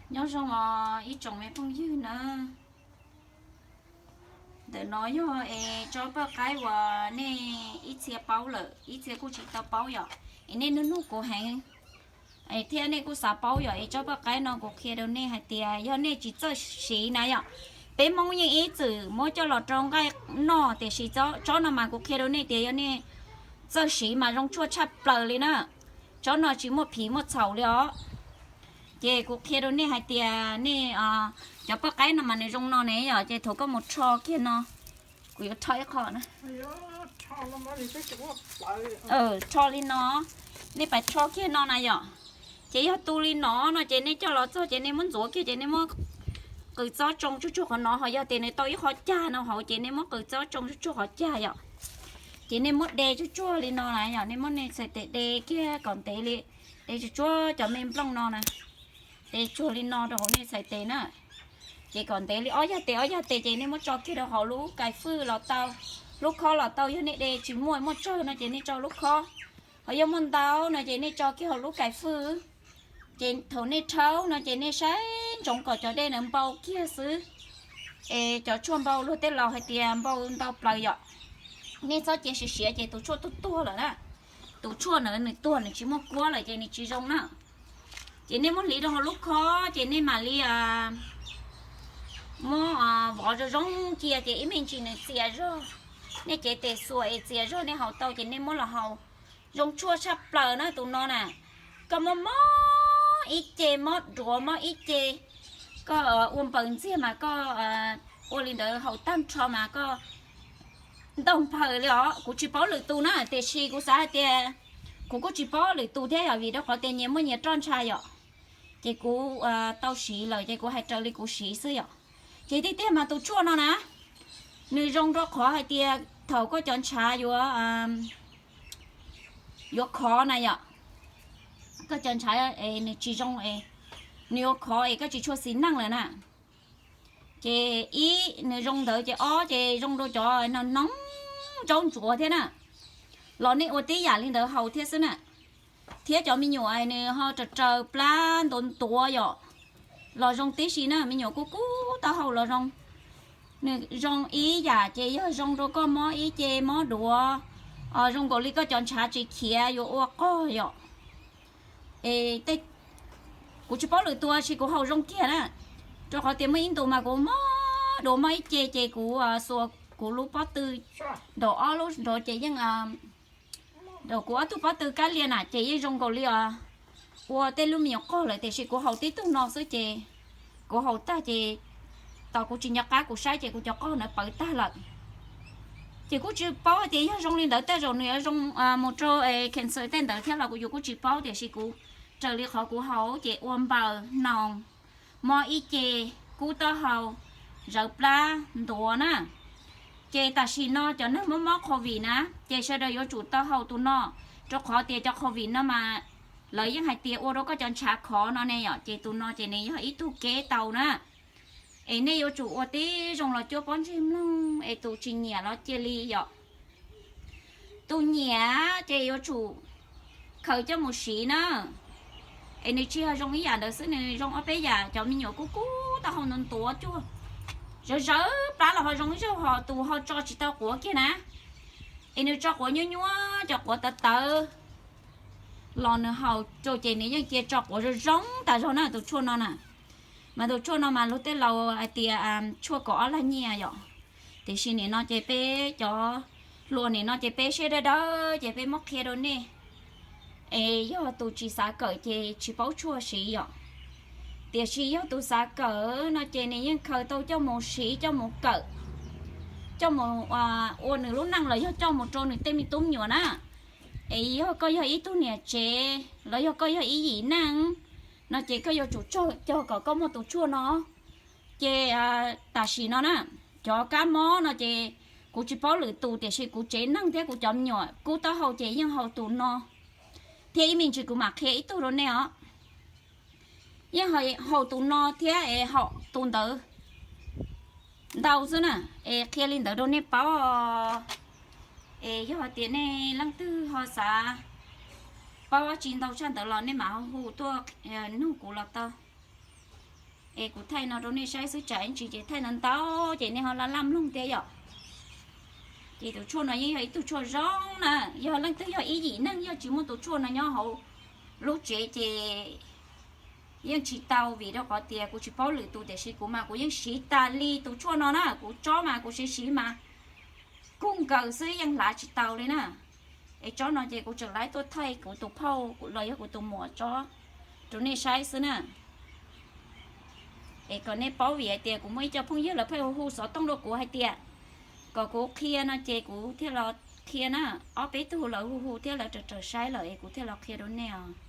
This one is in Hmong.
Nyob zoo os ib tsoom me phooj ywg na. Ntawm no yog es tsob paj qaib uas nej ib txhia paub lawm, ib txhia kuj tsis tau paub yom. Es nej nug nug kuv heev, thiab nej kuj xav paub yom. Es tsob paj qaib no kuv qhia rau nej hais tias yog nej tsis txawj siv na yom, peb Hmoob yeej ib txwm muab coj los rau nqaij noj, tiam sis tsob no mas kuv qhia rau nej tias yog nej txawj siv mas zoo tshuaj tshaj plaws li na. Tsob no tsis muaj phiv muaj txhaum li os. Ces kuv qhia rau nej hais tias nej, cov paj qaib no mas nws zoo no ne yom, ces thaum koj mus rho kiag no, kuv yuav rho ib qho na. Rho li no, nej pais rho kiag no na yom. Ces yog tu li no no ces nej coj los txog ces nej muab ntxuav kiag ces nej muab qws txob tsoo tsuag tsuag qhov no, ho yog tias nws tau ib qho cag no hauv ces nej muab qws txob tsoo tsuag tsuag qhov cag yom. Ces nej muab de tsuag tsuag li no na yom, nej muab nej txhais tes de kiag kom ntev li, de tsuag tsuag cov me nplooj no na, de tsuag li no rau hauv nej txhais tes na. Ces kom ntev li ob yag tes ob yag tes ces nej muab tso kiag rau hauv lub kais fwj los tau, lub khob los tau. Yog nej de tsis muaj, muaj tsawg no ces nej tso lub khob, ho yog muaj ntau no ces nej tso kiag hauv lub kais fwj. Ces thaum nej rhaub no ces nej saib ntsoov kom cov dej ntawd npau kiag xwb, es cov tshuaj npau luag tej laus hais tias npau ntau plaws yom. Nej txhob cia siav siav ces tus tshuaj tuag tuag lawm na. Tus tshuaj na nws tuag nws tsis muaj kuab lawm ces nws tsis zoo na. Ces nej muab hliv rau hauv lub khob ces nej mam li muab vov zoo zoo cia ces ib me ntsis nws txias zog. Nej cev tes xuas es txias zog nej haus tau ces nej muab los haus. Zoo tshuaj tshaj plaws na tus no na. Koj mob mob ib ce, mob duav mob ib ce, koj ua npaws ntxiag mas koj ua li ntawd haus tag nrho mas koj ntaug nphaws li os. Kuv tsis paub lwm tus na, tiam sis kuv xav hais tias kuv kuj tsis paub lwm tus thiab yom, vim rau qhov tias nyias muaj nyias roj ntsha yom. Ces kuv tau siv lawm ces kuv hais raws li kuv siv xwb yom. Ces tiag tiag mas tus tshuaj no na, nws zoo rau qhov hais tias thaum koj cov ntshav yuav, yuav khov na yom, koj cov ntshav nws tsis zoo, nws yuav khov es koj tsis tshua xis neej lawm na. Ces ib nws zoo ntawd ces ob ces zoo rau cov no noog ntsauv ntsuav thiab na, los nej ua tib yam li ntawd haus thiab xwb na. Thiab cov me nyuam nws ho raws raws plab ntuav ntuav yom, los zoo tib si na, me nyuam kub kub taub hau los zoo. Nws zoo ib yam ces yog zoo rau koj mob ib ce mob duav, zoo nkaus li koj cov ntshav tsis khiav yuav ua qog yom. Es kuv tsis paub lwm tus, sis kuv haus zoo kiag na, rau qhov tias muaj ib ntus mas kuv mob duav mob ib ce ces kuv xuas kuv lub pob tw nraum ob lub nrov ces yeej, nraum kuv ob tug pob tw kab lia na ces yeej zoo nkaus li ua tej lub me nyuam qog lawm, tiam sis kuv haus tib tug no xwb ces kuv haus tag ces tos kuv tsis nco qab kuv saib ces kuv cov qog ntawd pawv tag lawm. Ces kuj tsis paub tias yog zoo li ntawd tej zaum nws yuav zoo mus rau cancer tej ntawd thiab los kuv yuav kuj tsis paub, tiam sis kuv raws li qhov kuv haus ces ua npaws, noos, mob ib ce, kub taub hau, zawv plab ntuav na. Ces tam sim no cov neeg mob mob covid na, ces sawv daws yuav tsum tau haus tus no, rau qhov tias cov covid no mas lawv yeej hais tias ua rau koj cov ntshav khov no ne yom, ces tus no ces nws yog ib tug kev tau na. Es nej yuav tsum ua tib zoo los cuab pob ntseg mloog, es tus tsis nyiam los cia li yom. Tus nyiam ces yuav tsum khaws coj mus siv na. Es nws tsis yog zoo ib yam ntawd xwb, nws zoo ob peb yam, cov me nyuam kub kub taub hau ntuav ntuav cuag, zawv zawv plab los ho zoo ib zaug, ho tus ho tso tsis tau quav kiag na. Es nws tso quav nyuab nyuab, cov quav tawv tawv los nws haus rau ces nws yeej cia tso quav zoo zoo tas zog na tus tshuaj no na. Mas tus tshuaj no mas luag tej laus hais tias tshuaj kaum ob lag nyiaj yom. Tiam sis nim no ces peb cov hluas nim no ces peb siab dawb dawb ces peb muab qhia rau nej. Es yog tus tsis xav kawm ces tsis paub tshuaj siv yom. Tiam sis yog tus xav kawm no ces nws yeej khaws tau coj mus siv, coj mus kawm, coj mus ua nws lub neej los yog coj mus rau nws tej me tub me nyuam na. Es yog koj yog ib tug niam tsev los yog koj yog ib yim neej no ces koj yuav tsum cog kom koj muaj tus tshuaj no. Ces tam sim no na, cov kab mob no ces kuv tsis paub lwm tus, tiam sis kuv tsev neeg thiab kuv cov me nyuam kub taub hau ces yeej haus tus no. Thiab ib me ntsis kuv mam qhia ib tug rau nej os. Yeej haus tus no thiab es haus tus ntawd ntau xwb na. Es qhia li ntawd rau nej paub. Es yog tias nej leej twg ho xav paub dab tsi ntau tshaj ntawd los nej mam ho hu tuaj nug kuv los tau. Es kuv thaij no rau nej saib xwb, tsam ib ntsis ces thaij ntau ntau ces nej ho laj laj mloog thiab yom. Ces tus tshuaj no yeej yog ib tug tshuaj zoo na, yog leej twg yog ib yim neeg yog tsis muaj tus tshuaj no nyob hauv lub tsev ces yeej tsis tau, vim rau qhov tias kuv tsis paub lwm tus, tiam sis kuv mas kuv yeej siv tas li tus tshuaj no na, kuv tsob mas kuv siv siv mas kub nkaws xwb yeej hlav tsis tau li na. Es tsob no ces kuv tseem laib tuaj thaij kuv tus phauj los yog kuv tus muam tsob rau nej saib xwb na. Es kom nej paub, vim hais tias kuv muaj ib co phooj ywg lawv pheej hu hu xov tooj rau kuv hais tias kom kuv qhia no ces kuv thiaj los qhia na. Ob peb tug lawv hu hu thiab lawv raws raws saib lawm es kuv thiaj los qhia rau nej os.